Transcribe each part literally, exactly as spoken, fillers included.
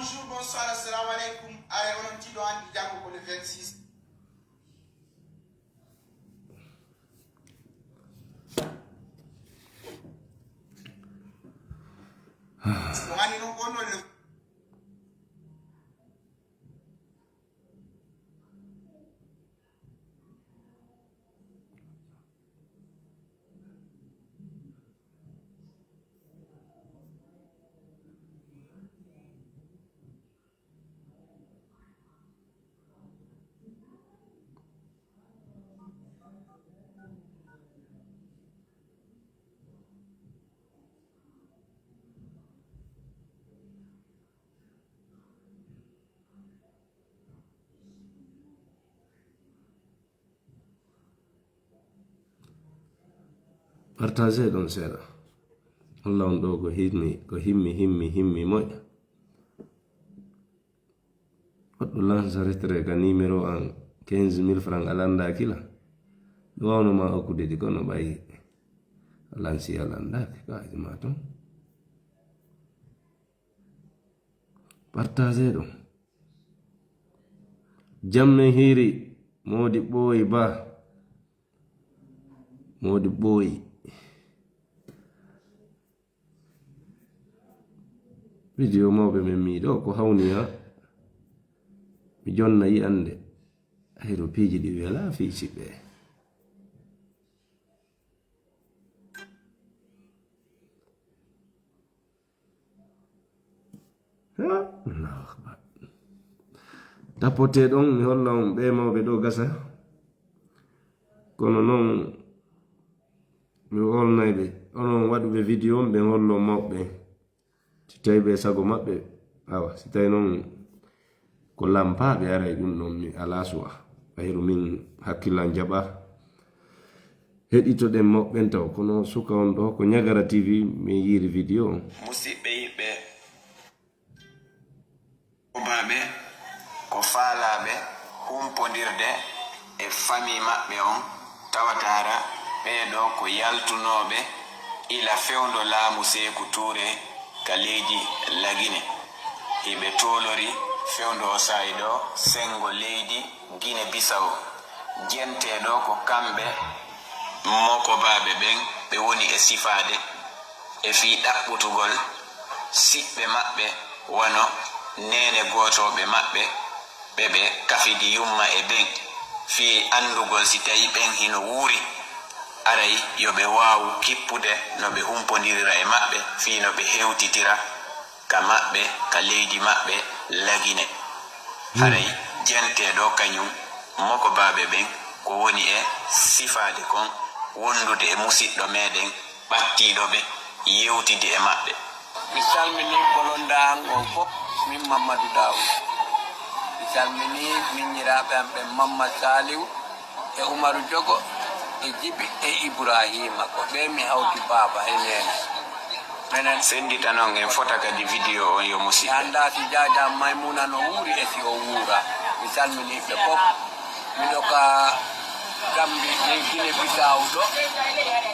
Bonjour, bonsoir, assalamu alaikum. Aray, onon tiiɗo anndi janngo ko le vingt-six. Ɗum anndi ɗum ko non le Partagez ɗon seeɗa. Allah on ɗo ko himmi, ko himmi, himmi, himmi moƴƴa. Goɗɗo lansa retrait ka numéro an quinze mille francs a landaaki la. Mi wawno ma okkude ɗi kono ɓay a lansi a landaaki ka haji ma ton. Partagez ɗum. Jamme hiiri moodi ɓooyi ba. Moodi ɓooyi. Video mawɓe men mi ɗo ko hawni ha mi jonna yi'ande. Hayro piiji ɗi wela fii siɓɓe. Ha? Allahu akbar. Tapote ɗon mi holla on ɓe mawɓe ɗo gasa. Kono non mi wolnay ɓe. Onon waɗuɓe video on ɓe hollo mawɓe. Si tawi ɓe sago maɓɓe, awa, si tawi non ko lampaaɓe aray ɗum ɗon mi alaa suwa. Ɓayru min hakkillan jaɓa. Heɗitoɗen moɓɓen taw, kono suka on ɗo ko Ñagara T V, min yiiri video on. Musiɓɓe yiɓɓe, ko baaɓe, ko faalaaɓe humpondirde e famii maɓɓe on, tawataara ɓee ɗoo ko yaltunooɓe ila fewndo laamu Seeku Tuure ka leydi Lagine. Hiɓe toolori fewndo o saa'i ɗoo senngo leydi Gine Bisawo. Jentee ɗoo ko kamɓe mokobaaɓe ɓen ɓe woni e sifaade e fii ɗaɓɓutugol siɓɓe maɓɓe wano neene gootooɓe maɓɓe ɓe ɓe kafidi yumma e ɓen, fii anndugol si tawi ɓen hino wuuri, aray yo ɓe waawu kippude no ɓe humpondirira e maɓɓe fii no ɓe hewtitira ka maɓɓe, ka leydi maɓɓe Lagine. Haray jentee ɗoo kañun mokobaaɓe ɓen ko woni e sifaade kon wondude e musiɗɗo meɗen ɓattiiɗo ɓe yewtidi e maɓɓe. Mi salminii bolondaa an on fof, min Mammadu Daawuda. Mi salminii miñiraaɓe am ɓen Mammad Saaliw e Umaru Jogo e Jibi e Iburaahiima, ko ɓe mi hawti baaba e neene. Menen. Sennditanon en fota kadi video on yo musiɓɓe. Mi anndaa si Jaaja Maymuna no wuuri e si o wuura. Mi salminii ɓe fof. Miɗo ka Gambi, ley Gine Bisaaw ɗo,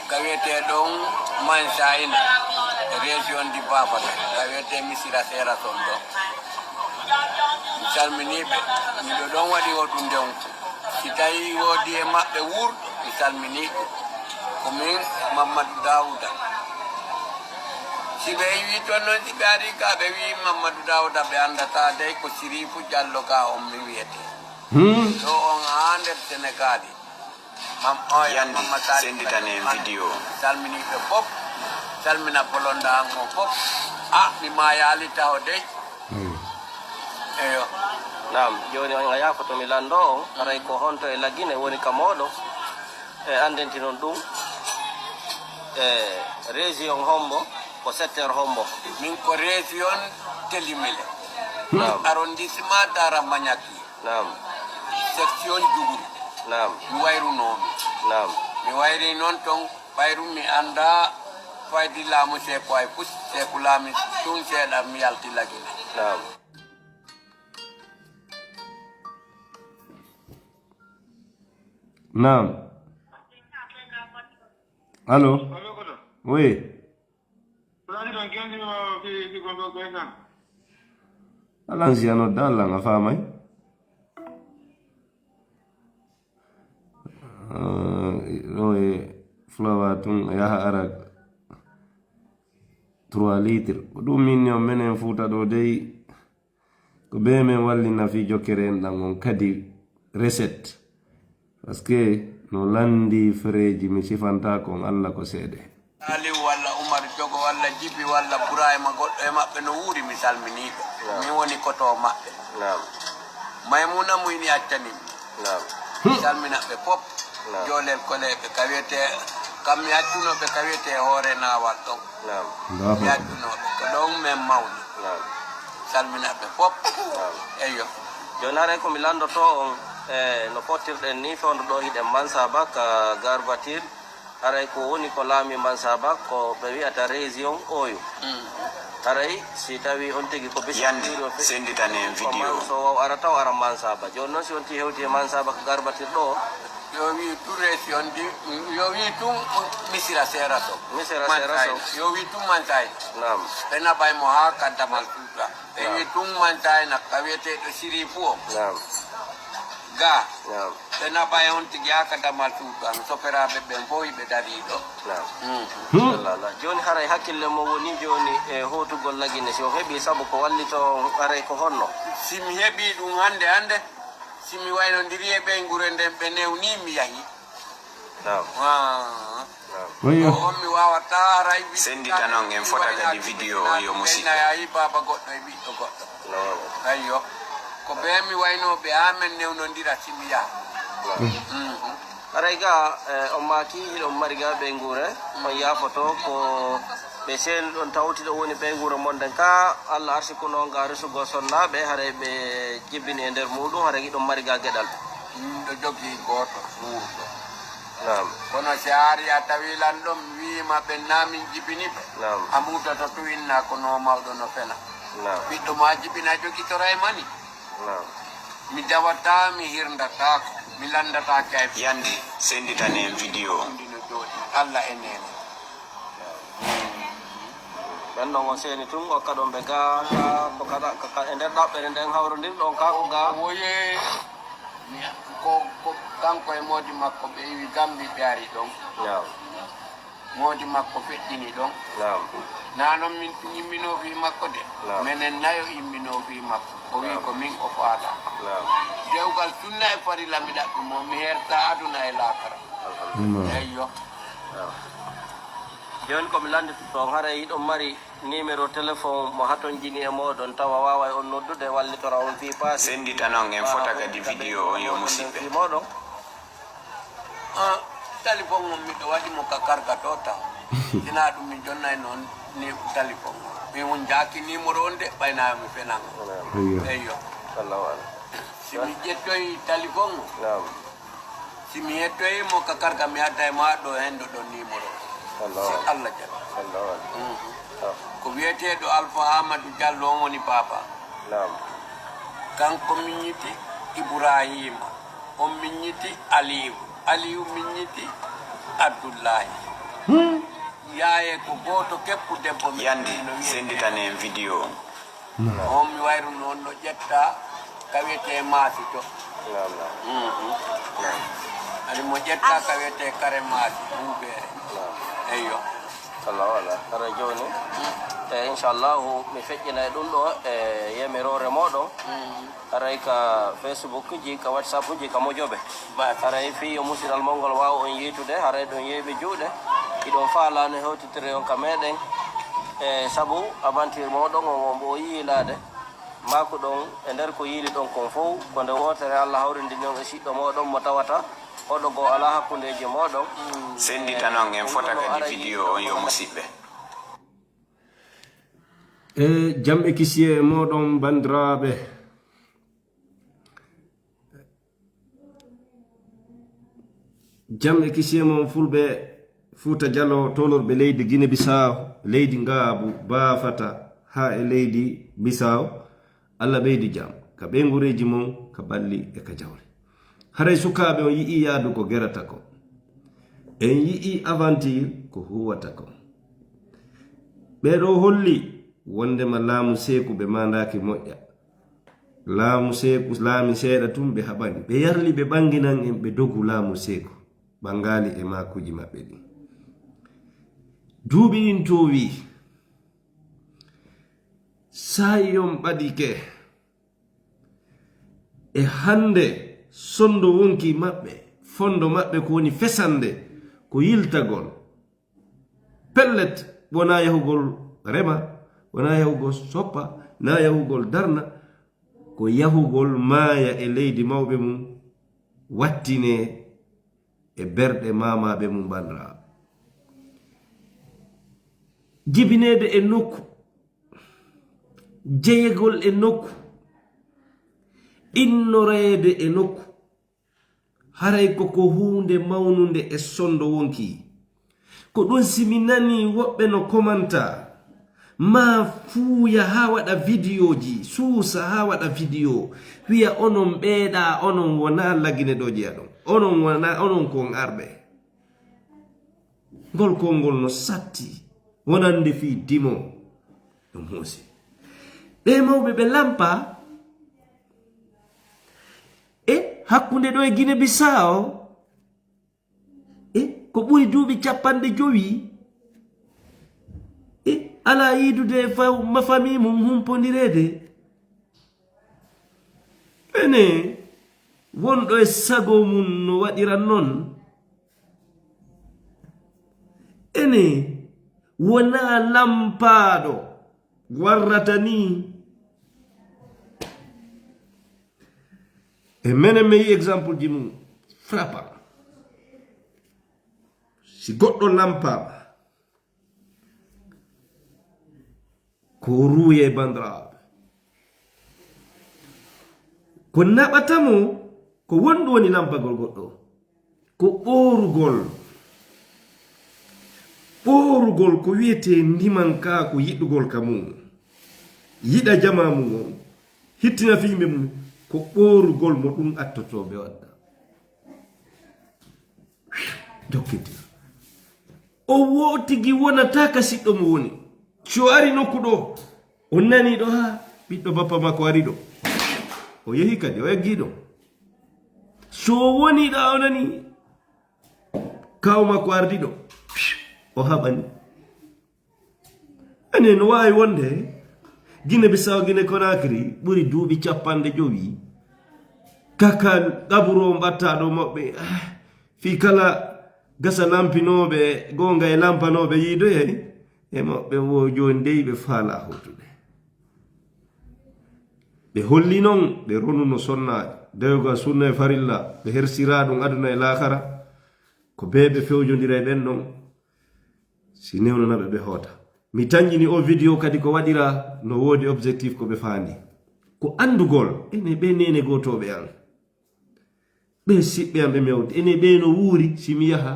ka wiyetee ɗon Mansaina, e région di Bafata, ka wiyetee Misira Seera Son ɗo. Mi salminii ɓe. Miɗo ɗon waɗi hoɗunde on. Si tawii woodi e maɓɓe wuurɗo, mi salminii ɗum. Ko min Mammadu Daawuda. Si ɓe iwii ton non, si ɓe arii ka, ɓe wi'i Mammadu Daawuda, ɓe anndataa dey ko Siriifu Jallo ka on mi wiyetee. Hmm. Ɗo on haa nder Senegaali. Mam-, oya, Yandi, Mamma Sali, sennditanen video. Salmini ɓe fof. Salmina bolonda an on fof. Ah, mi maayaali taho dey. Hmm. Eyo. Naam, jooni on a yaafoto mi lanndo on, haray ko honto e Lagine woni ka mooɗo? E anndintinon ɗum. E région hombo, ko secteur hombo? Min ko région Télémélé. Naam. Arrondissement Dara Magnaki. Naam. Section Djougourou. Naam. Mi wayrunoomi. Naam. Mi wayri noon ton, ɓayru mi anndaa faydi laamu Seeku hay fus, Seeku laami tun seeɗa, mi yalti Lagine. Naam. Naam. Allo? Allo, koto? Oui. Fulani ɗon kewndi ma fi, fi gonɗo ɓe kan. Alan si a nodda Alan a faamay. Ah, ɗo e fulawa tun a yaha ara trois litres. Ko ɗum min ni on menen Fuuta ɗo dey. Ko ɓe men walli nafi jokkere en ɗan on kadi recette. Parce que no landi fereji mi sifanta kon Alla ko seede. Aliou walla Oumar Jogo walla Jibi walla Bourayma goɗɗo e maɓɓe no wuuri mi salminiiɓe. Naam. Mi woni koto maɓɓe. Naam. Maymuna muyni accani mi. Naam. Mi salmina ɓe pop. Naam. Joolel koleeɓe ka wiyete kam mi accunooɓe ka wiyete hoore naawal ɗon. Naam. Mi accunooɓe ko ɗon men mawni. Naam. Salmina ɓe pop. Naam. Eyyo. Jooni haray ko mi lanndotoo on e no fottirɗen ni fewndo ɗo hiɗen Mansaba ka Garbatir. Haray ko woni ko laami Mansaba ko ɓe wi'ata région oyo. Mm. Haray si tawi on tigi ko bisi Yandi, senditane en ko vidéo. Manso waw ara taw ara Mansaba. Jooni noon si on ti hewti e Mansaba ko Garbatir ɗo. Yo wi tun région di, yo wi tun Misira Serato. Misira Serato. Mansay. Yo wi tun Mansay. Naam. Ɓe naɓay mo haa kaddamal Fuuta. Ɓe wi tun Mansay na ka wiyeteeɗo Sirifu o. Naam. Ga. Naam. Ɓe naɓay on tigi haa ka damal suudu an, soferaaɓe ɓen fof hiɓe darii ɗo. Naam. Mm. Machallah. Jooni haray hakkille mo woni jooni e hootugol Lagine, si on heɓii sabu ko wallito on, haray ko honno? Si mi heɓii ɗum hannde hannde, si mi waynondiri e ɓeynguure nden, ɓe newnii mi yahi. Naam. Ah. Naam. Oyo. Ko on mi waawata haray wi-, Senditanon en fota kadi vidéo on yo musiɓɓe. Ɓe nayayi baaba goɗɗo e ɓiɗɗo goɗɗo. Naam. Ayyo. Ko ɓe mi waynoo ɓe haa men newnondira si mi yaha. Naam. Mhm. Haray ga, eh, on maaki hiɗon mari ga ɓeynguure, on yaafoto ko ɓe seeni ɗon tawti ɗo woni ɓeynguure mon nden ka Allah arsikuno nga resugol sonnaaɓe, haray ɓe jibbini e nder muuɗum, haray hiɗon mari ga geɗal. Min ɗo jogii gooto wuurɗo. Naam. Kono si a ari a tawi lan ɗon, mi wi'ima ɓen naa min jibini ɓe. Naam. A muutoto tu inna ko noo mawɗo no fena. Naam. Ɓiɗɗo ma jibina jogitoray mani. Naam. Mi dawataa, mi hirndataako, mi lanndataake hay. Yandi, senditane en vidéo. Ɗum no jooɗi, Alla e neene. Ɓen ɗon on seeni tun, okka ɗon ɓe ga, ka, ko kada, ka, ka, e nder ɗaɓɓere nden hawrondirɗon ka, ko ga. Woye, mi, ko, ko kanko e moodi makko ɓe iwi Gambi ɓe ari ɗon. Naam. Moodi makko feƴƴini ɗon. Naam. Naa non min tun imminoo fii makko de. Naam. Menen nayo imminoo fii makko. O wi'i ko min o faala. Naam. Dewgal sunna e farilla mi ɗaɓɓi mo, mi herta aduna e laakara. Alhamdulillah. Eyyo. Naam. Jooni ko mi lannditoto on, haray hiɗon mari numéro téléphone mo hatonjini e mooɗon tawa waaway on noddude wallitora on fii paasi. Senditanon en fota kadi vidéo on yo musiɓɓe. Fii mooɗon. Ah, talifon on miɗo waɗi mo ka karga to taw. Sinaa ɗum mi jonnay noon ni talifon on. Mi on jaaki numéro on de ɓaynayo mi fenan. Eyyo. Eyyo. Allahu alam. Si mi ƴettoy talifon on, Naam. Si mi yettoyi mo ka karga mi adda e ma ɗo hendo ɗon numéro. Allahu Si akbar. Allah jaɓi. Allahu akbar. Mhm. Ah. Ko wiyeteeɗo Alpha Amadou Diallo on woni baaba. Naam. Kanko miññiti Ibrahima. On miññiti Aliyu. Aliyu miññiti Abdullahi. Hmm. Yaaye ko gooto keppu debbo mi Yandi, no wiyetee senditane en vidéo on. On mi wayru noon no ƴetta ka wiyetee maasi to. Naam, naam. Mhm. Naam. Ani mo ƴetta ka wiyetee kare maasi, huubeere. Naam. Eyyo. Allahu ala. Hara jooni, e inchallahu, mi feƴƴinay ɗum ɗo e yamiroore mooɗon. Mhm. Haray ka Facebook ji, ka WhatsApp ji, ka mojobe. Ba. Haray fii yo musidal mon ngol waawa on yiitude, haray ɗum yeeɓi juuɗe. Hiɗon faalaa no hewtitiri on ka meɗen. E sabu aventure mooɗon on, on ɓooyi yiilaade. Maaku ɗon e nder ko yiili ɗon kon fow, ko nde wootere Allah hawrindini on e siɗɗo mooɗon mo tawata hoɗo goo alaa hakkundeeji mooɗon. Senditanon en fota kadi vidéo on yo musiɓɓe. E jam e kisiyee e mooɗon banndiraaɓe. Jam e kisiyee mon fulɓe Fuuta Jaloo, tolorɓe leydi Gine Bisaaw, leydi Ngaabu, Baafata, haa e leydi Bisaaw. Alla ɓeydu jam ka ɓeynguureeji mon, ka balli e ka jawle. Haray sukaaɓe on yi'ii yaadu ko gerata kon. En yi'ii aventure ko huuwata kon. Ɓee ɗoo holli wonndema laamu seeku ɓe maandaaki moƴƴa. Laamu seeku, laami seeɗa tun ɓe haɓani. Ɓe yarli ɓe ɓanginan en, ɓe dogu laamu seeku. Ɓangaali e maakuuji maɓɓe ɗin. Duuɓi ɗin toowii. Saa'i on ɓadike. E hannde sonndo wonkii maɓɓe, fondo maɓɓe ko woni fesande, ko yiltagol. Pellet, wonaa yahugol rema, wonaa yahugol soppa, naa yahugol darna, ko yahugol maaya e leydi mawɓe mum, wattinee e berɗe maamaaɓe mum, banndiraaɓe. Jibineede e nokku, jeyegol e nokku, innoreede e nokku, haray ko ko huunde mawnunde e sonndo wonkii. Ko ɗun si mi nanii woɓɓe no komanta, maa fuuya haa waɗa vidiyooji, suusa haa waɗa vidiyoo, wiya onon ɓeeɗaa, onon wonaa Lagine ɗoo jeyaɗon, onon wonaa, onon ko on arɓe. Ngol konngol no satti, wonande fii dimo no muusi. Ɓee mawɓe ɓe lampa, e hakkunde ɗoo e Gine Bisaawo, e ko ɓuri duuɓi capanɗe jowi, e alaa yiidude e fa-, ma famii mum humpondireede. Ene wonɗo e sago mum no waɗira non. Ene wonaa lampaaɗo warrata nii. E menen mi yi exemple ji mum frappant. Si goɗɗo lampaama, ko ruuye, banndiraaɓe. Ko naɓata mo, ko wonɗum woni lampagol goɗɗo. Ko ɓoorugol. Ɓoorugol ko wiyetee ndimankaa ko yiɗugol ka mum. Yiɗa jamaa mum on. Hittina fii yimɓe mum. Ko ɓoorugol mo ɗum attotoo ɓe wadda. Jokkitira. O wo-, tigi wonata ka siɗɗo mo woni. Si o ari nokku ɗo, o nani ɗo, haa ɓiɗɗo bappa makko ari ɗo. O yehi kadi, o eggi ɗo. So o woni ɗo, o nani kaaw makko ardi ɗo. O haɓani. Ene no waawi wonde Gine Bisaw, Gine Konakiri ɓuri duuɓi capanɗe jowi. Kaka qaburu on ɓattaaɗo maɓɓe. Ah, fii kala gasa lampinooɓe, goonga e lampanooɓe yiidoyay, e maɓɓe wo jooni dey ɓe faalaa hootude. Ɓe holli non, ɓe ronuno sonnaajo, dewgal sunna e farilla, ɓe hersiraa ɗum aduna e laakara, ko bee ɓe fewjondira e ɓen ɗon, si newnanaɓe ɓe hoota. Mi tanƴini o video kadi ko waɗira no woodi objectif ko ɓe faandi. Ko anndugol, ene ɓe neene gootooɓe an. Ɓe siɓɓe am ɓe mewde, ene ɓe no wuuri si mi yaha.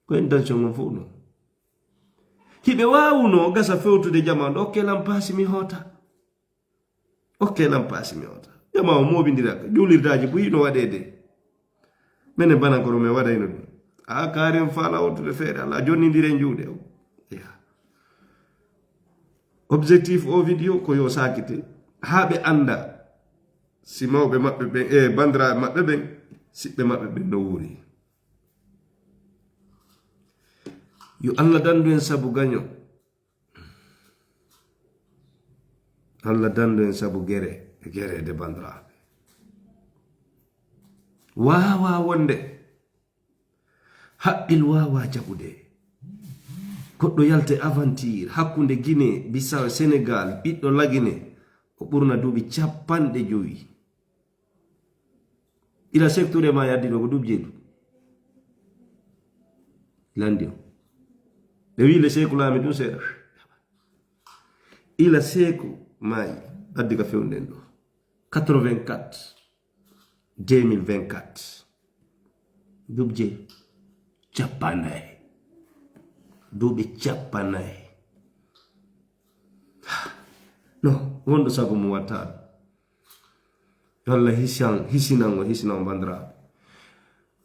Ko intention on fof non. Hiɓe waawuno gasa fewtude jamaa ɗo, okke lam paasi mi hoota. Okke lam paasi mi hoota. Jamaa o mooɓindiraka, juulirdaaji buy no waɗeede. Menen banankoro men waɗayno ɗum. A kaari on faala wontude feere, Alla jonnindire juuɗe o. Ya. Objectif o video ko yo saakite, haa ɓe annda si mawɓe maɓɓe ɓen, e bandiraaɓe maɓɓe ɓen, siɓɓe maɓɓe ɓen no wuuri. Yo Alla dandu en sabu gaño. Alla dandu en sabu gere, e gereede bandiraaɓe. Waawaa wonde. Haqqil waawaa jaɓude. Goɗɗo yalte aventure hakkunde Guinée Bissau e Sénégal, ɓiɗɗo Lagine, o ɓurna duuɓi capanɗe jowi. Ila Seeku Ture ma yaddi ɗo ko duuɓi jeeɗiɗi. Landi o. Ɓe wii le Seeku laami ɗum seeɗa. Ila Seeku maayi, addi ka fewnden ɗo. Quatre-vingt-quatre. Deux mille vingt-quatre. Duuɓi jeeɗiɗi. Cappannayi. Duuɓi cappannayi. No, wonɗo sago mum watta ɗum. Yo Allah hisan, hisinan o, hisinan o, bandiraaɓe.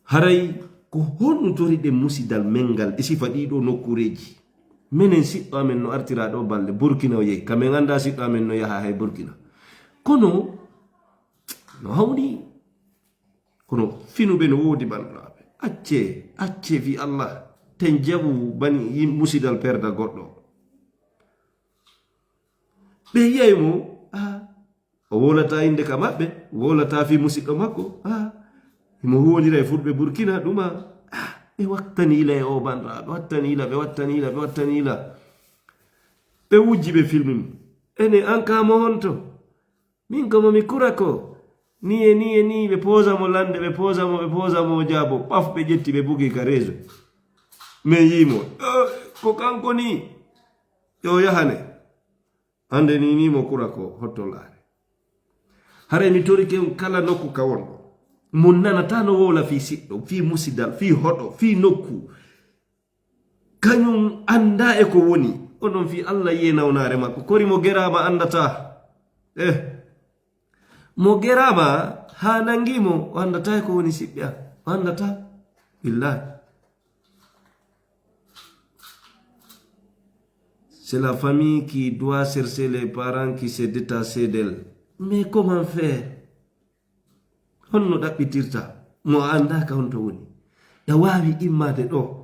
Haray ko honɗum tori ɗen musidal men ngal e sifa ɗii ɗoo nokkuureeji? Menen siɗɗo amen no artira ɗoo balɗe Burkina o yehi, ka men anndaa siɗɗo amen no yaha hay Burkina. Kono no hawni. Kono finuɓe no woodi, banndiraaɓe. Accee, accee fii Allah. Ten jaɓu bani yim-, musidal perda goɗɗo. Ɓe yiyay mo, ah, o wowlataa innde ka maɓɓe, wowlataa fii musiɗɗo makko, ah, himo huwondira e Fulɓe Burkina, ɗuma, ah, ɓe wattani ila e o, banndiraaɓe, ɓe wattani ila, ɓe wattani ila, ɓe wattani ila. Ɓe wujji, ɓe filmi mo. Ene an ka mo honto? Min ko mo mi kura ko. Ni e ni e ni, ɓe poosa mo lannde, ɓe poosa mo, ɓe poosa mo, o jaabo. Paf, ɓe ƴetti, ɓe bugi ka réseau. Men yii mo. Eh, ko kanko ni. Yo yahane. Hannde ni, ni mo kura ko, hotto laare. Haray mi torike on kala nokku ka wonɗo. Mo nanata no wowla fii siɗɗo, fii musidal, fii hoɗo, fii nokku. Kañum anndaa e ko woni. Onon fii Allah yi'e nawnaare makko. Kori mo geraama anndataa. Eh. Mo geraama haa nanngi mo, o anndataa e ko woni siɓɓe am. O anndataa. Billahi. C'est la famille qui doit chercher les parents qui se détachent d'elle. Mais comment faire? Honno ɗaɓɓitirta mo a anndaa ka honto woni? Ɗa waawi immaade ɗo.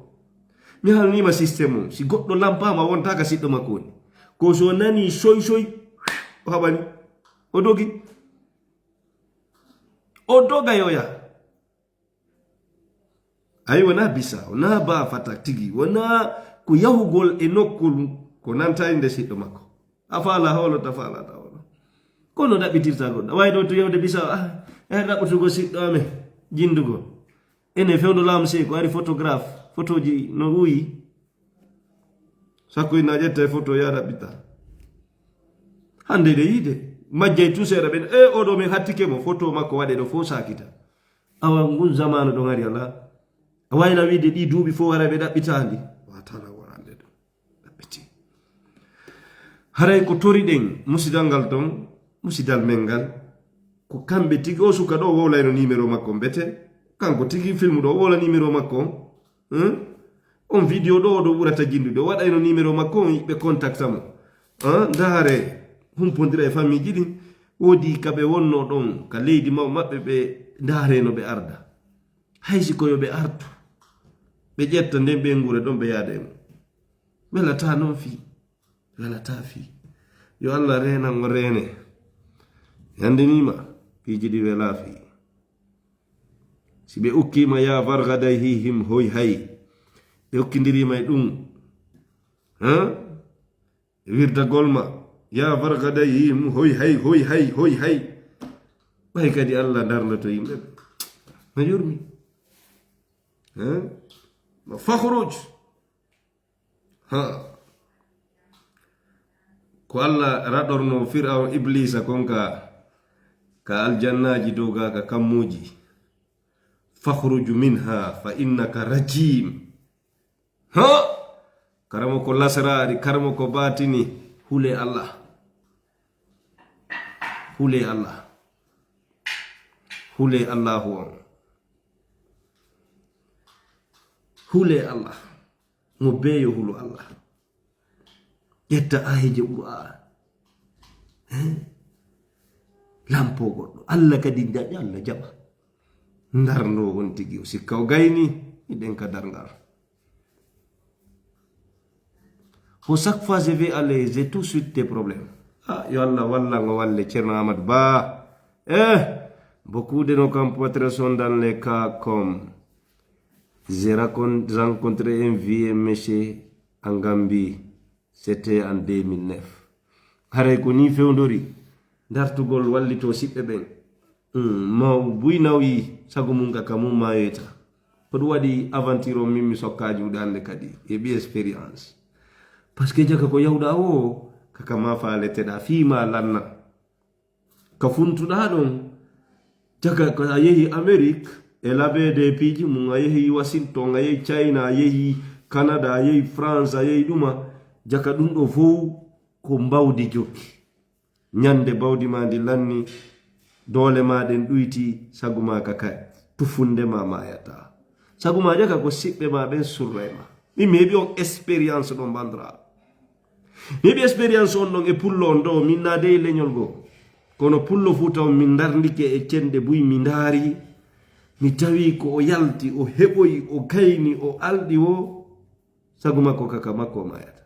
Mi halniima système on. Si goɗɗo lampaama, wontaa ka siɗɗo makko woni. Ko so nani soy soy, o haɓani. O dogi. O doga yo yaha. Ay, wonaa bisa, wonaa baafata tigi, wonaa ko yahugol e nokkol ko nanta e nde siɗɗo makko. A faala hoolo, ta faala ta hoolo. Kono ɗaɓɓitirta goɗɗo. Way ɗo to yewde bisa, ah, eh, ɗaɓɓutugo siɗɗo amen, jindugol. Ene fewndo laamu sey ko ari photographe, photoji no wuyi. Sakko ina ƴetta e photo ya ɗaɓɓita. Hande ɗe yiide. Majjay tu seeɗa ɓen, e oɗo men hattike mo, photo makko waɗe ɗo fof sakita. Awa ngun zamanu ɗon ari ala. A wayla wiide ɗi duuɓi fof wara ɓe ɗaɓɓitaandi. Watala worande ɗum. Ɗaɓɓiti. Haray ko toriɗen musidal ngal ton, musidal men ngal. Ko kamɓe tigi o suka ɗo wowlayno numéro makko mbete. Kanko tigi filmu ɗo wowla numéro makko. Hein? On vidéo ɗo, ɗo ɓurata jindude. O waɗayno numéro makko, on yiɓɓe contacta mo. Hein? Ndaare, humpondira e famille ji ɗin. Woodi ka ɓe wonno ɗon, ka leydi maw maɓɓe, ɓe ndaare no ɓe arda. Hay si ko yo ɓe artu. Ɓe ƴetta nden ɓe nguura ɗon, ɓe yaada e mum. Welata non fii. Welata fii. Yo Allah reenan o reene. Yandinima, piiji ɗi wela fii. Si ɓe ukkima ya vargadayhihim hoy hay. Ɓe ukkindirima e ɗum. Hein? Wirdagol ma. Ya vargadayhihim hoy hay, hoy hay, hoy hay. Ɓay kadi Allah darnoto yimɓe ɓe. No yurmi. Hein? Ma fakhruj. Ha. Ko Allah raɗorno Fir'aun Iblisa kon ka, ka aljannaaji dow ga ka kammuuji. Fakhruj minha fa innaka rajim. Ha? Karamo ko lasraari, karamo ko baatini, hule Allah. Hule Allah. Hule Allahu on. Hule Allah. Mo beyo hulu Allah. Ƴetta ayeje Qur'an. Hein? Lampo goɗɗo. Allah kadi jaɓi, Allah jaɓa. Ndarno on tigi o sikka o gayni, iɗen ka darngal. Ko chaque fois je vais aller, j'ai tout de suite des problèmes. Ah, yo Allah wallan o walle Ceerno Amadou Ba. Eh, beaucoup de nos compatriotes sont dans les cas comme j'ai racon-, rencontré un vieux monsieur en Gambie, c'était en deux mille neuf. Haray ko ni fewndori dartugol wallito siɓɓe ɓen. Hmm, maw buy nawi sago mum ka, ka mum mayoyta. Ko ɗum waɗi aventure o min mi sokka juuɗe hannde kadi. Heɓi expérience. Parce que jaka ko yawɗa o, kaka ma faaleteɗa, fii ma lanna. Ka funtuɗa ɗon, jaka ko a yehi Amérique, e labede piiji mum, a yehi Washington, a yehi China, a yehi Canada, a yehi France, a yehi ɗuma, jaka ɗum ɗo fow ko mbawdi jokki. Ñande bawdi ma ndi lanni, doole ma ɗen ɗuyti, sagu ma ka kay, tufunde ma mayata. Sagu ma jaka ko siɓɓe ma ɓen surray ma. Min mi heɓi on expérience ɗon, bandira. Mi heɓi expérience on ɗon e pullo on ɗo, min naade e leñol goo. Kono pullo Fuuta on, min ndarndike e cenɗe buy, mi ndaari, mi tawi ko o yalti, o heɓoyi, o gayni, o alɗi wo, sagu makko kaka makko o maayata.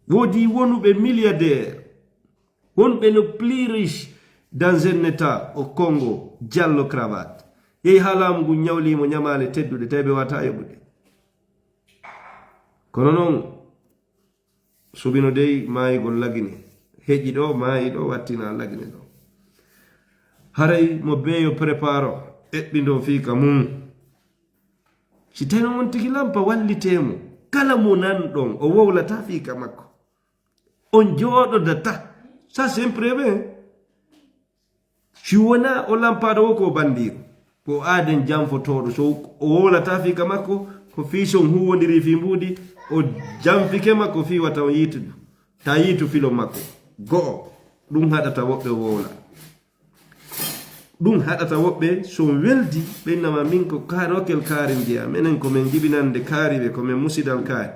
Woodi wonuɓe milliardaire, wonɓe no plus riche dans un état au Congo, Diallo cravate. Yehi haa laamu ngun ñawli mo ñamaale tedduɗe, tawi ɓe wata yoɓude. Kono non, subino dey maayugol Lagine. Heƴi ɗo, maayi ɗo, wattina Lagine ɗo. Haray mo beeyo préparo, eɓɓindo fii ka mum. Si tawi non on tigi lampa wallitee mo, kala mo nan ɗon, o wowlata fii ka makko. On jooɗodata. Ça, c'est un problème. Si wona o lampaaɗo wo ko bandiiru, ko aaden janfotooɗo. So o wowlata fii ka makko, ko fii son huwondiri fii mbuuɗi, o janfike makko fii wata on yiitu, ta yiitu filo makko. Go'o, ɗum haɗata woɓɓe wowla. Ɗum haɗata woɓɓe, so weldi, ɓe innama min ko kaari, okel kaari njeya. Menen ko men jibinande kaari ɓe, ko men musidal kaari.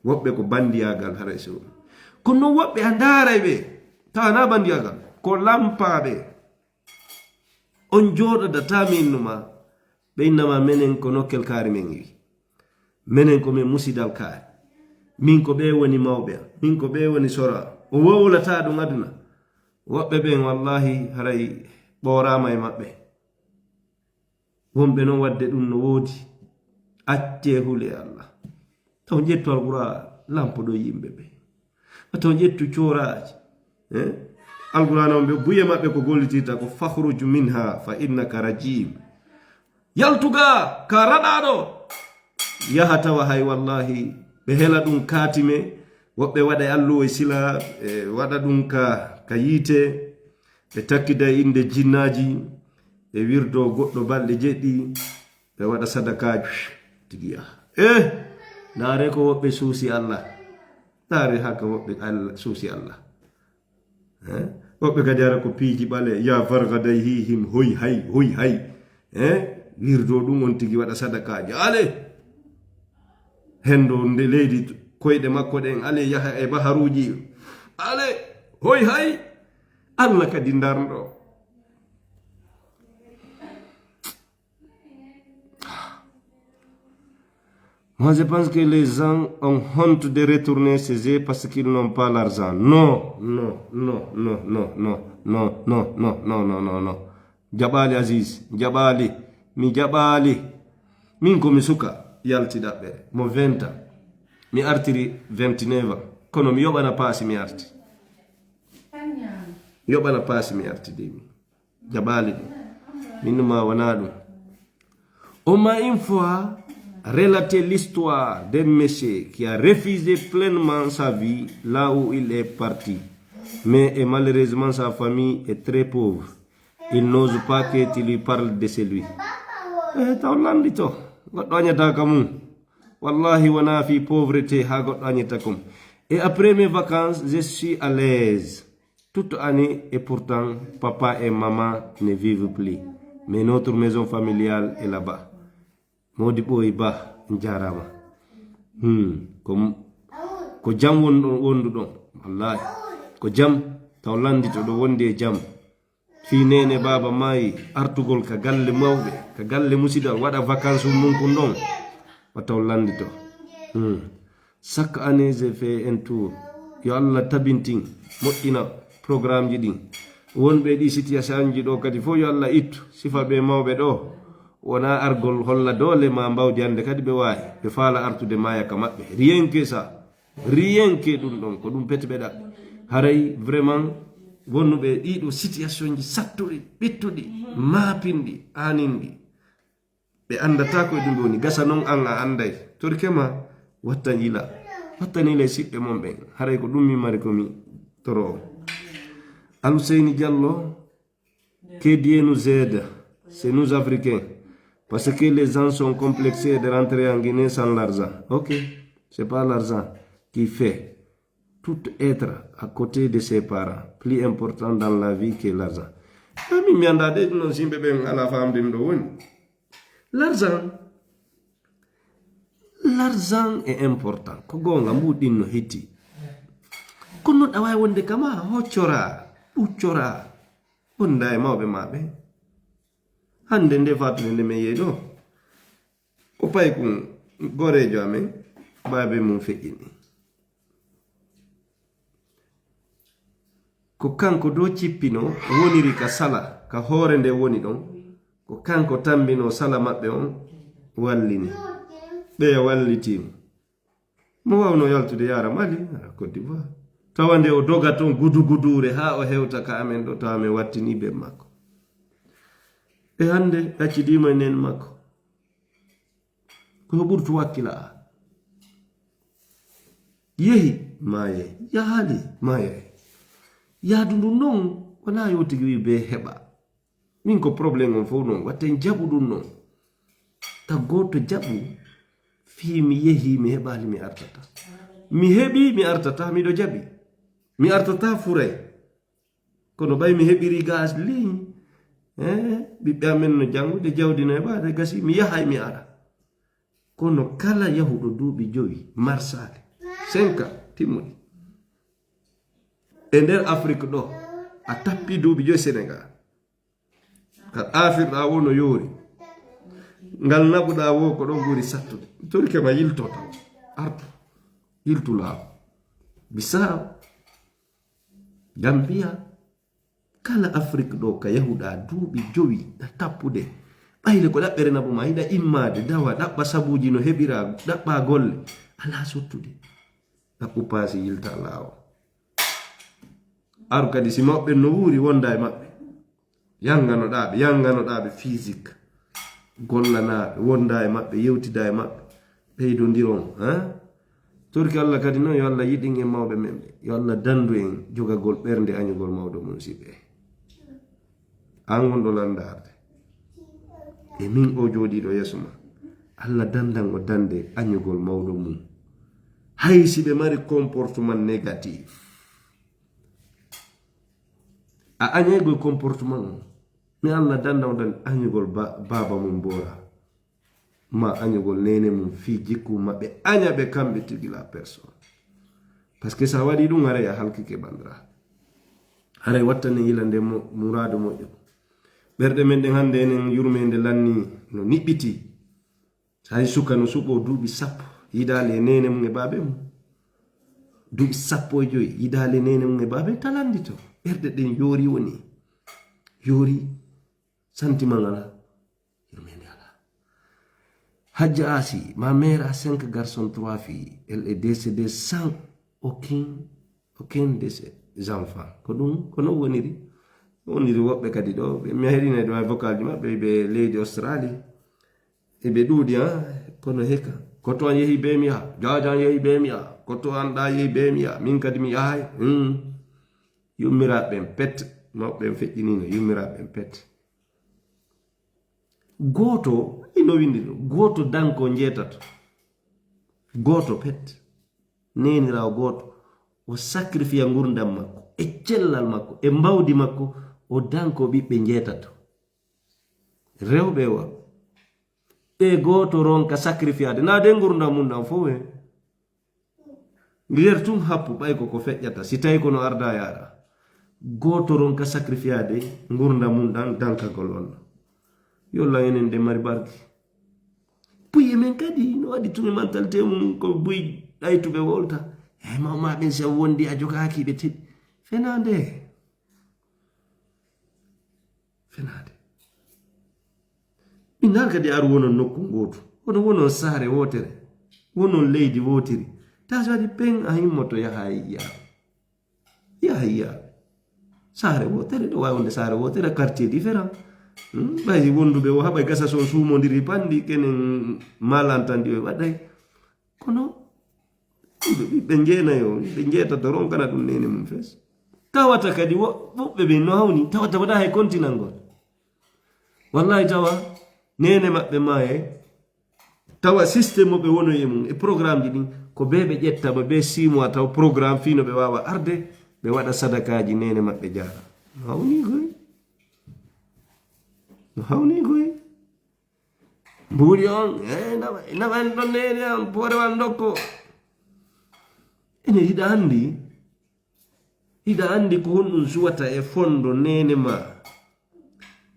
Woɓɓe ko bandiyaagal haray so. Kono non woɓɓe a ndaaray ɓe, tawa na bandiyaagal, ko lampaaɓe. On jooɗodata mi innuma, ɓe innama menen ko nokkel kaari men wi. Menen ko men musidal kaari. Min ko ɓe woni mawɓe am. Min ko ɓe woni sora am. O wowlata ɗum aduna. Woɓɓe ɓen wallahi haray ɓooraama e maɓɓe. Wonɓe non wadde ɗum no woodi. Accee hule Allah. Taw ƴettu Alqur'aana lampoɗo yimɓe ɓe. Taw ƴettu cooraaji. Eh? Alqur'aana on ɓe buye maɓɓe ko gollitirta ko fakhruj minha fa innaka rajim. Yaltu ga ka raɗaaɗo. Yaha tawa hay wallahi ɓe hela ɗum kaatime. Woɓɓe waɗa e alluwo e sila, e waɗa ɗum ka, ka yiite. Ɓe takkida e innde jinnaaji. Ɓe wirdo goɗɗo balɗe jeɗɗi. Ɓe waɗa sadakaaji tigi yaha. Eh, ndaare ko woɓɓe suusi Allah. Ndaare haka woɓɓe Allah suusi Allah. Eh? Woɓɓe kadi ara ko piiji ɓale, ya fargadayhihim, hoy hay, hoy hay. Eh? Wirdo ɗum on tigi waɗa sadakaaji. Ale! Hendo nde leydi koyɗe makko ɗen, ale yaha e baharuuji. Ale! Hoy hay! Allah kadi ndarndo. Moi, je pense que les gens ont honte de retourner chez eux parce qu'ils n'ont pas l'argent. Non, non, non, non, non, non, non, non, non, non, non, non, non. Jaɓaali Aziz, jaɓaali, mi jaɓaali. Min ko mi suka, yalti ɗaɓɓere, mo vingt ans. Mi artiri vingt-neuf ans. Kono mi yoɓana paasi mi arti. Yoɓana paasi mi arti de mi. Jaɓaali ɗum. Min ma wona ɗum. On m'a une fois relaté l'histoire d'un monsieur qui a refusé pleinement sa vie là où il est parti. Mais et malheureusement sa famille est très pauvre. Il n'ose pas que tu lui parles de chez lui. Eh, taw landito. Goɗɗo añata ka mum. Wallahi wona fi pauvreté ha goɗɗo añata kom. Et après mes vacances, je suis à l'aise. Toute année et pourtant, papa et maman ne vivent plus. Mais notre maison familiale est là-bas. Modi ɓooyi ba, en jaaraama. Hmm. Ko, ko jam won-, wonduɗon. Wallahi. Ko jam, taw landito ɗo wondi e jam. Fii neene baaba maayi, artugol ka galle mawɓe, ka galle musidal, waɗa vacances mum kun ɗon. O taw landito. Hmm. Chaque année, je fais un tour. Yo Allah tabintin, moƴƴina programme ji ɗin. Wonɓe ɗi situation ji ɗo kadi fof yo Allah ittu. Sifa ɓe mawɓe ɗo, wona argol holla doole ma mbawdi hannde kadi ɓe waawi. Ɓe faala artude maaya ka maɓɓe. Rien que ça. Rien que ɗum ɗon, ko ɗum pete ɓe ɗaɓɓi. Haray vraiment wonnuɓe ɗiɗo situation ji sattuɗi, ɓittuɗi, maapinɗi, aaninɗi. Ɓe anndataa ko e ɗum ɓe woni. Gasa noon aan a annday. Torike ma, wattan yila. Wattan yila e siɓɓe mon ɓen. Haray ko ɗum mi mari ko mi toro on. Alhuseyni Jallo, que Dieu nous aide. C'est nous Africains. Parce que les gens sont complexés de rentrer en Guinée sans l'argent. Ok. C'est pas l'argent qui fait tout être à côté de ses parents, plus important dans la vie que l'argent. Eh, min mi anndaa de ɗum noon, si yimɓe ɓen alaa faamde ɗum ɗo woni. L'argent, l'argent est important. Ko goonga, mbuuɗi ɗin no hetti. Kono Awa wonde kama hoccora, ɓuccora, wonda e mawɓe maɓɓe. Hande nde fatude nde men yehi ɗo, ko paykun goreejo amen, baabe mum feƴƴini. Ko kanko do cippino, woniri ka sala, ka hoore nde woni ɗon. Ko kanko tambino sala maɓɓe on, wallini. Ɓeya walliti mo. Mo wawno yaltude yara Mali, yara Côte d'Ivoire. Tawa nde o doga ton gudu guduure haa o hewta ka amen ɗo, tawa men wattini ben makko. E hande accidima e nen makko. Ko ɓurtu wakkila a. Yehi, maye, yahali, maye. Yaadu ndu non, wala yo tigi wi be heɓa. Min ko problème on fof non, watten jaɓu ɗum non. Ta gooto jaɓu, fii mi yehi, mi heɓali, mi artata. Mi heɓi, mi artata, miɗo jaɓi. Mi artata furay. Kono ɓay mi heɓiri gaz ligne, eh, ɓiɓɓe amen no janngude, jawdi no heɓaade, gasi, mi yahay, mi ara. Kono kala yahuɗo duuɓi jowi, marsaade, cinq ans, timmuɗi. E nder Afrik ɗo, a tappi duuɓi jowi Senegal. Ka aafirɗaa wo no yoori. Ngal naɓuɗaa wo ko ɗon ɓuri sattude. Torike ma yilto taw. Artu. Yiltu laawo. Bisaawo. Gambiya. Kala Afrik ɗo ka yahuɗaa duuɓi jowi, a tappude. Ɓayle ko ɗaɓɓere naɓu ma, hiɗa immaade, dawa, ɗaɓɓa sabuuji no heɓiraa, ɗaɓɓa golle. Alaa sottude. Ɗaɓɓu paasi yilta laawo. Aru kadi si mawɓe no wuuri, wonda e maɓɓe. Yannganoɗaa ɓe, yannganoɗaa ɓe physique. Gollanaa ɓe, wonda e maɓɓe, yewtida e maɓɓe. Ɓeydondiron, ha? Torki Allah kadi non, yo Allah yiɗin en mawɓe men ɓe. Yo Allah dandu en jogagol ɓernde añugol mawɗo mum si ɓe. An wonɗo landaarde. E min o jooɗiiɗo yeeso ma. Allah dandan o dande añugol mawɗo mum. Hay si ɓe mari comportement négatif. A añaygo e comportement on. Mi Allah danda o dan añugol ba-, baaba mum boora. Ma añugol nene mum fii jikku maɓɓe aña ɓe kamɓe tigi la personne. Parce que sa waɗi ɗum haray a halkike bandira. Haray wattane yila nde mo-, muraadu moƴƴo. Ɓerɗe men ɗen hannde enen yurmeende lanni no niɓɓiti. Hay suka no suɓo duuɓi sappo, yidaali e nene mum e baabe mum. Duuɓi sappo e joyi, yidaali e nene mum e baabe, talandito. Ɓerɗe ɗen yoori woni. Yoori, sentiment ngala. Yurmeende ala. Hadja Asi, ma mère a cinq garçons, trois filles. Elle est décédée sans aucun, aucun de ses enfants. Ko ɗum, ko non woniri. Woniri woɓɓe kadi ɗo, ɓe mi heɗino e ɗo e vocal ji maɓɓe, ɓe leydi Australie. Eɓe ɗuuɗi, ha, kono heka. Ko to an yehi be mi yaha. Jaajan yehi be mi yaha. Ko to an ɗa yehi be mi yaha. Min kadi mi yahay. Hmm. Yummiraaɓe ɓen pet. Mawɓe ɓen feƴƴinino. Yummiraaɓe ɓen pet. Gooto, ino windi ɗum. Gooto danko njeetato. Gooto pet. Neeniraawo gooto. O sacrifice ngurdam makko. E cellal makko. E mbawdi makko. O danko ɓiɓɓe njeetato. Rewɓe e worɓe. Ɓe gooto ronka sacrifiade, na de ngurdam mum ɗam fof he. Nder tun happu ɓay ko ko feƴƴata, si tawi kono arda yaara. Gooto ronka sacrifiade ngurdam mum ɗam dankagol on. Yo Allah enen de mari barki. Buy e men kadi, no waɗi tun e mentalité mum ko buy ɗaytuɓe wolta. Eyi, mawma ɓen si a wondi a jogaaki ɓe teɗi. Fenande. Fenaade. Min nar kadi ar wonon nokku ngootu. Kono wonon saare wootere. Wonon leydi wootiri. Ta so waɗi pen a himmoto yaha e yiya. Yaha e yiya. Saare wootere, ɗo waawi wonde saare wootere, quartier différent. Hmm? Ɓay wonduɓe o haɓay gasa son suumondiri panndi, kenen malantandi o waɗay. Kono, ɓe, ɓe njeenayo, ɓe njeetata ronkana ɗum nene mum fes. Tawata kadi wo-, woɓɓe ɓe no hawni, tawata wona hay continent ngol. Wallahi tawa, nene maɓɓe maaye, tawa système mo ɓe wono e mum, e programme ji ɗin, ko be ɓe ƴettama, be six mois taw programme fii no ɓe waawa arde, ɓe waɗa sadakaaji nene maɓɓe jaara. No hawni koy. No hawni koy. Mbuuɗi on, eh, nawa, nawa en ɗon nene am, poorewal ndokko. Ene yiɗa anndi, Hiɗa anndi ko honɗum suwata e fondo neene ma?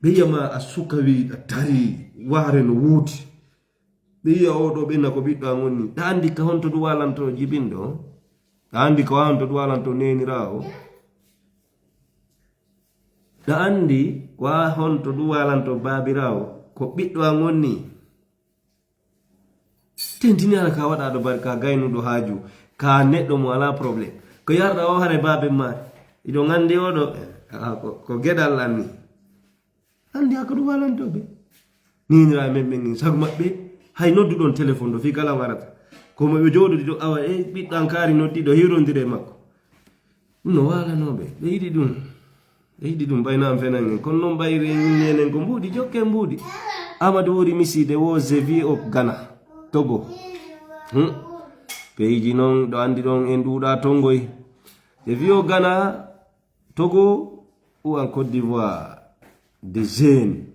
Ɓe yiya ma a suka wi a tari waare no woodi. Ɓe yiya oo ɗoo ɓenna ko ɓiɗɗo an woni. Ɗa anndi ka honto ɗum waalanto jibinɗo? Ɗa anndi ko haa honto ɗum waalanto neeniraawo? Ɗa anndi ko haa honto ɗum waalanto baabiraawo? Ko ɓiɗɗo an woni. Tentini ala ka waɗa ɗo bari ka gaynuɗo haaju, ka neɗɗo mo alaa problème. Ko yarɗa o hare baaben ma. Iɗo anndi oo ɗoo, eh, ah, ko, ko geɗal anni. Anndi haa ko ɗum waalanto ɓe. Ninira men ɓen sago maɓɓe, hay nodduɗon téléphone ɗo fii kala warata. Ko mo ɓe jooɗodi ɗo awa, e ɓiɗɗo an kaari noddiɗo hiwrondire e makko. Ɗum no waalanoo ɓe. Ɓe yiɗi ɗum. Ɓe yiɗi ɗum ɓay na am fenan en. Kono noon ɓay re-, nenen ko mbuuɗi, jokke mbuuɗi. Amadou wori misiide wo Zevi o Ghana, Togo. Hmm. Peeji noon ɗo anndi ɗon en ɗuuɗa tongoy. Zevi o Ghana, Togo ou en Côte d'Ivoire, des jeunes.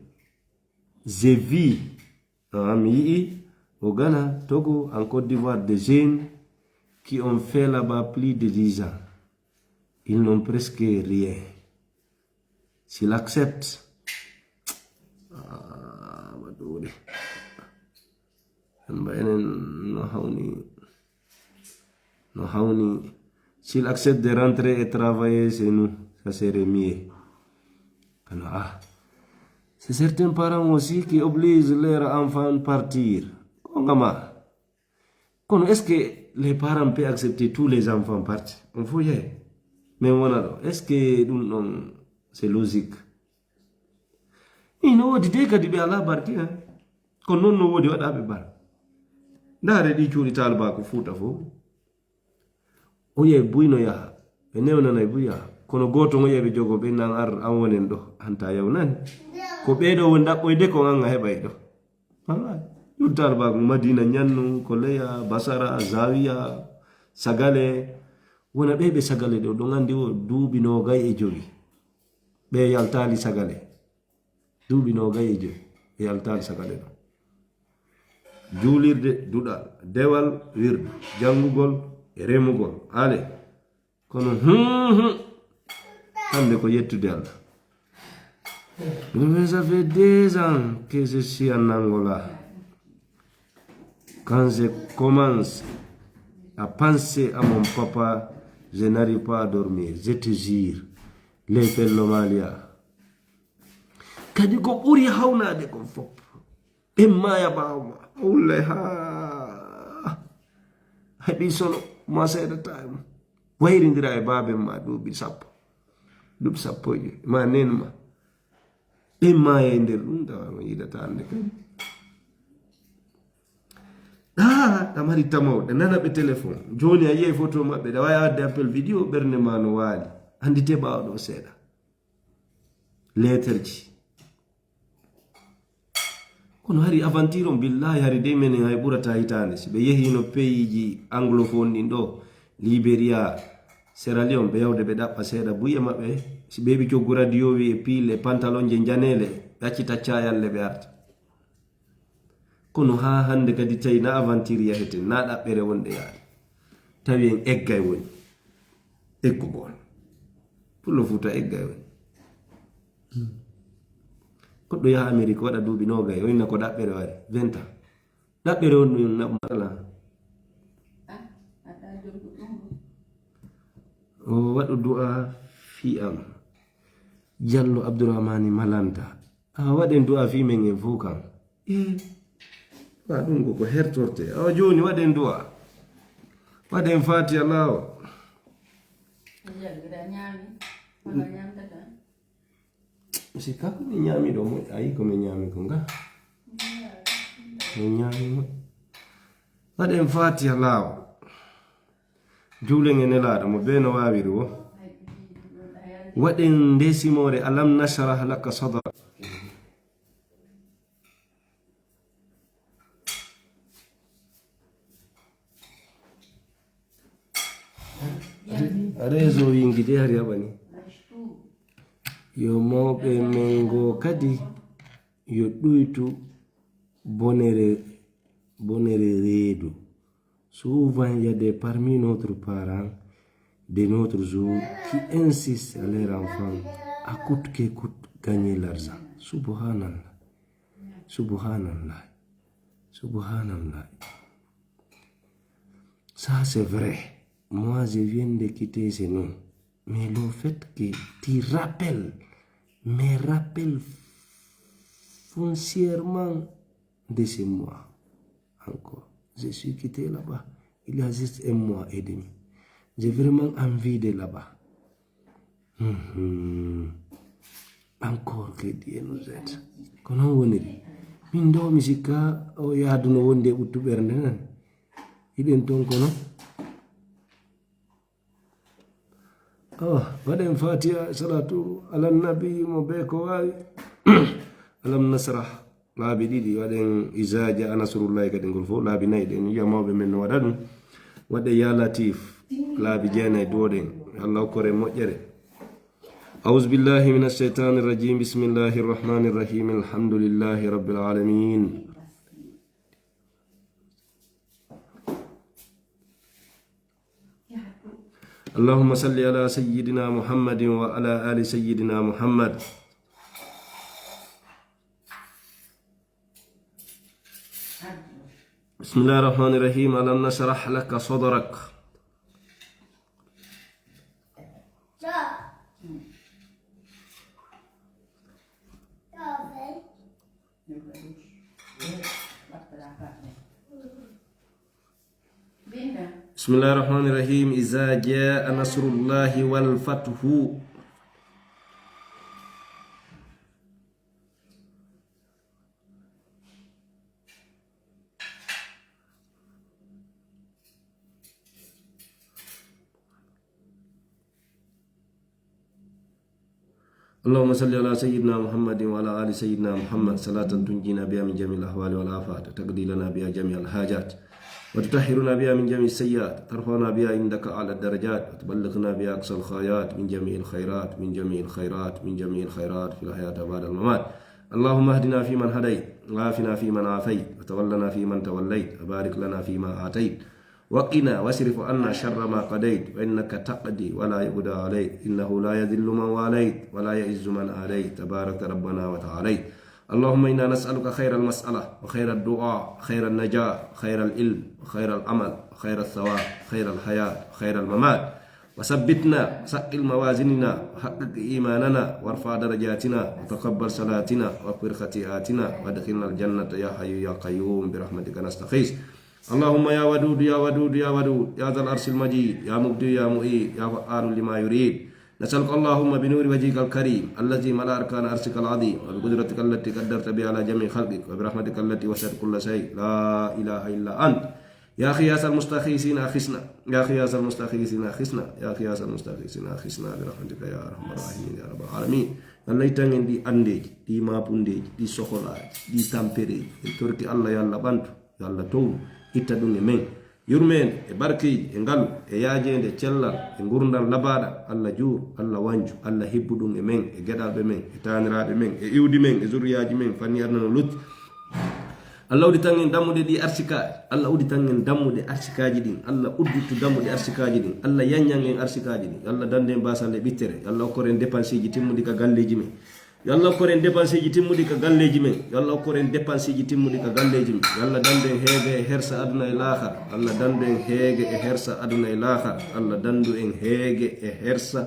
Zevi. Ah, mi yi'i au Ghana, Togo, en Côte d'Ivoire, des jeunes qui ont fait là-bas plus de dix ans. Ils n'ont presque rien. S'ils acceptent, ah, waɗude. En mba enen no hawni, no hawni. S'ils acceptent de rentrer et travailler chez nous, ça serait mieux. Kono, ah, c'est certains parents aussi qui obligent leurs enfants partir. Ko ngama. Kono est-ce que les parents peuvent accepter tous les enfants partir? On faut y aller. Mais wona ɗo. Est-ce que ɗum ɗon, c'est logique? Ino woodi de kadi ɓe alaa barke, hein? Kono noon no woodi waɗaaɓe bar. Ndaare ɗi cuuɗi taalbaaku Fuuta fof. O yiyay buy no yaha. Ɓe newnanay buy yaha. Kono gooto ngo yiyay ɓe jogo ɓe nan ar an wonen ɗo. An ta yawnani. Ko ɓee ɗo woni ɗaɓɓoyde ko an a heɓay ɗo. Wallahi. Ɗum taalbaaku Madina ñannu, ko leya, Basara, Zawiya, Sagale. Wona ɓe ɓe Sagale ɗo, ɗon anndi o duuɓi noogay e jowi. Ɓe yaltaali Sagale. Duuɓi noogay e jowi. Ɓe yaltaali Sagale ɗo. Juulirde, duɗal, dewal, wirdu, janngugol, e remugol. Ale. Kono, hum, hum. Hannde ko yettude Allah. Mais ça fait deux ans que je suis en Angola. Quand je commence à penser à mon papa, je n'arrive pas à dormir. Je te jure. Les Pello Malia. Kadi ko ɓuri hawnaade kon fof. Ɓen maaya ɓaawo ma. A wullay haa heɓi solo ma seedata e mum. Wayrindira e baaben ma duuɓi sappo. Duuɓi sappo e jowi. Ma nen ma. Ɓen maaya e nder ɗum tawa mo yiɗata annde kadi. Ah, ɗa mari tamawɗe, nana ɓe téléphone. Jooni a yiyay photo maɓɓe, ɗa waawi adde appel vidéo, ɓernde ma no waali. Anndite ɓaawo ɗo seeɗa. Lettre ji. Kono hari aventure on, billahi, hari dey menen hay ɓurata hitaande. Si ɓe yehino pays ji anglophone ɗin ɗo, Liberia, Sierra Leone, ɓe yawde ɓe ɗaɓɓa seeɗa buy e maɓɓe. Si ɓe heɓi coggu radio wi e piille, pantalon je njaneele, ɓe accita cayalle ɓe arta. Kono haa hannde kadi tawi na aventure yahete, na ɗaɓɓere wonde yaade. Tawi en eggay woni. Eggugol. Pullo Fuuta eggay woni. Goɗɗo yaha Amérique waɗa duuɓi noogay, o inna ko ɗaɓɓere wari, vingt ans. Ɗaɓɓere on ɗum na-, masala. O waɗu du'a fii am. Jallo Abdourahmane Malanta. A waɗen du'a fii men en fof kam. Eh, wa ɗum ko, ko hertorte. Awa jooni waɗen du'a. Waɗen Fatiha laawo. Jallo, mbiɗa ñaami. Wala ñaamtata. Si ka ko mi ñaami ɗo moƴƴi, ayi ko mi ñaami ko nga. Mi ñaami moƴƴi. Waɗen Fatiha laawo. Juulen e Nelaaɗo mo bee no waawiri wo. Waɗen nde simoore, Alam nashrah laka sadrak. Réseau wingi de hari haɓani. Yo mawɓe men ngo kadi yo ɗuytu bonere, bonere reedu. Souvent, il y a des, parmi notre parents, de notre jour qui insiste à leur enfant, à coûte que coûte, gagner l'argent. Subhanallah. Subhanallah. Subhanallah. Ça, c'est vrai. Moi, je viens de quitter chez nous. Mais le fait que tu rappelles, me rappelle foncièrement de chez moi encore. Je suis quitté là-bas. Il y a juste un mois et demi. J'ai vraiment envie de là-bas. Mhm. Encore que Dieu nous aide. Ko noon woniri. Min ɗo mi sikka o yaaduno wonde e ɓuttu ɓernde nan. Hiɗen toon kono. Oh, mbaɗen Fatiha, salatu alan nabi mo be ko wawi. Alam nasrah, laabi ɗiɗi. Waɗen iza jaa nasrullahi kadi ngol fof, laabi nayi ɗen. Yiya mawɓe men no waɗa ɗum. Waɗe ya latif, laabi jeenayi, duwoɗen. Allah okkore moƴƴere. أعوذ بالله من الشيطان الرجيم. بسم الله الرحمن الرحيم. الحمد لله رب العالمين. اللهم صل على سيدنا محمد وعلى آل سيدنا محمد. بسم الله الرحمن الرحيم. ألم نشرح لك صدرك. بسم الله الرحمن الرحيم. إذا جاء نصر الله والفتح. اللهم صل على سيدنا محمد وعلى آل سيدنا محمد، صلاة تنجينا بها من جميع الأهوال والآفات، وتقضي لنا بها جميع الحاجات، وتطهرنا بها من جميع السيئات، وترفعنا بها عندك أعلى الدرجات، وتبلغنا بها أقصى الغايات من جميع الخيرات، من جميع الخيرات، من جميع الخيرات في الحياة وبعد الممات. اللهم اهدنا فيمن هديت، وعافنا فيمن عافيت، وتولنا فيمن توليت، وبارك لنا فيما أعطيت، وقنا واصرف عنا شر ما قضيت، فإنك تقضي ولا يقضى عليك، إنه لا يذل من واليت ولا يعز من عاديت، تباركت ربنا وتعاليت. اللهم إنا نسألك خير المسألة وخير الدعاء وخير النجاة وخير العلم وخير العمل وخير الثواب وخير الحياة وخير الممات. وثبتنا وثقل موازيننا وحقق إيماننا وارفع درجاتنا وتقبل صلاتنا واغفر خطيئاتنا وادخلنا الجنة يا حي يا قيوم برحمتك نستغيث. اللهم يا ودود يا ودود يا ودود يا ذا العرش المجيد يا مبدئ يا معيد يا فعال لما يريد. نسألك اللهم بنور وجهك الكريم الذي ملأ أركان عرشك العظيم وبقدرتك التي قدرت بها على جميع خلقك وبرحمتك التي وسعت كل شيء، لا إله إلا أنت، يا غياث المستغيثين أغثنا، يا غياث المستغيثين أغثنا، يا غياث المستغيثين أغثنا برحمتك يا أرحم الراحمين يا رب العالمين. Yo Allah ittan en ɗi anndeeji, ɗi maapundeeji, ɗi sokolaaji, ɗi tampereeji. En torki Allah yo Allah ɓantu, yo Allah townu, itta ɗum e men. Yurmeende e barkeeji e ngalu e yaajeende e cellal e ngurndan labaaɗan, Allah juur, Allah wanju, Allah hibbu ɗum e men, e geɗalɓe men, e taaniraaɓe men, e iwdi men, e zurriyaaji men, fanni aduna no lutti. Allah udditan en dammuɗe ɗi arsikaaji. Allah udditan en dammuɗe arsikaaji ɗin. Allah udditu dammuɗe arsikaaji ɗin. Allah yanyan en arsikaaji ɗin. Allah dande en baasal e ɓittere. Allah okkor en dépenseeji timmuɗi ka galleeji men. Yo Allah okkor en dépenseeji timmuɗi ka galleeji men. Yo Allah okkor en dépenseeji timmuɗi ka galleeji men. Yo Allah dandu en heege e hersa aduna e laakara. Allah dandu en heege e hersa aduna e laakara. Allah dandu en heege e hersa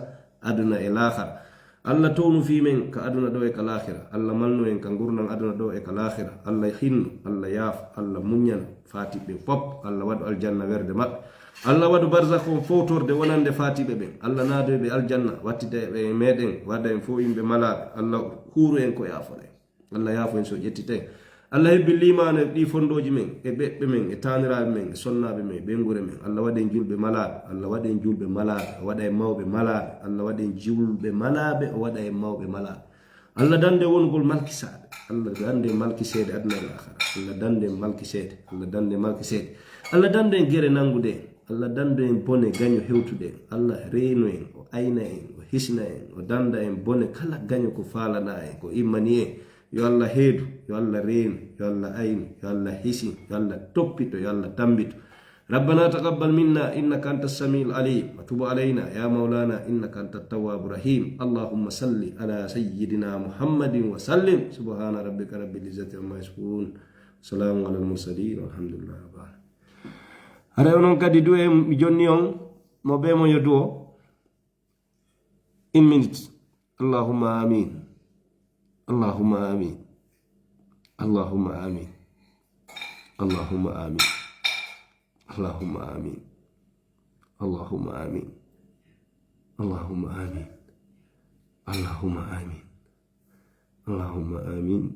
aduna e laakara. Allah townu fii men ka aduna ɗo e ka laakira. Allah malnu en ka ngurndan aduna ɗo e ka laakira. Allah hinnu, Allah yaafu, Allah muññana faatiɓɓe ɓen fof. Allah waɗu aljanna werde maɓɓe. Allah waɗu barzakh on fowtorde wonande faatiɓe ɓen. Allah naado ɓe aljanna, wattida ɓe e meɗen, waɗa en fof yimɓe malaaɓe. Allah huuru en ko yaafore. Allah yaafo en so ƴettite en. Allah hebbi liimaanu e ɗi fonndooji men, e ɓeɓɓe men, e taaniraaɓe men, e sonnaaɓe men, e ɓeynguure men. Allah waɗa en julɓe malaaɓe, Allah waɗa en julɓe malaaɓe, o waɗa en mawɓe malaaɓe, Allah waɗa en julɓe malaaɓe, o waɗa en mawɓe malaaɓe. Allah dande wonugol malkisaaɓe, Allah dande malkiseede aduna e laakara, Allah dande malkiseede, Allah dande malkiseede, Allah dande en gere nanngude en. Allah dandu en bone gaño hewtuɗe en. Allah reenu en, o ayna en, o hisna en, o danda en bone kala gaño ko faalana en, ko immani en. Yo Allah heedu, yo Allah reenu, yo Allah aynu, yo Allah hisin, yo Allah toppito, yo Allah tambito. ربنا تقبل منا إنك أنت السميع العليم وتب علينا يا مولانا إنك أنت التواب الرحيم. اللهم صل على سيدنا محمد وسلم. سبحان ربك رب العزة عما يصفون. سلام على المرسلين والحمد لله رب العالمين. Haray onon kadi du'e mi jonni on mo be mo yo du'o. In minute. اللهم آمين. اللهم آمين. اللهم آمين. اللهم آمين. اللهم آمين. اللهم آمين. اللهم آمين. اللهم آمين. اللهم آمين.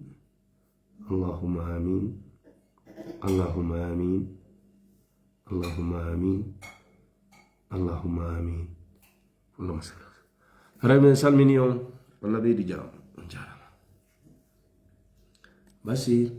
اللهم آمين. اللهم آمين. اللهم آمين. اللهم آمين. اللهم صل. Haray men salmini on, Allah ɓeydi jam. On jarama. Basi,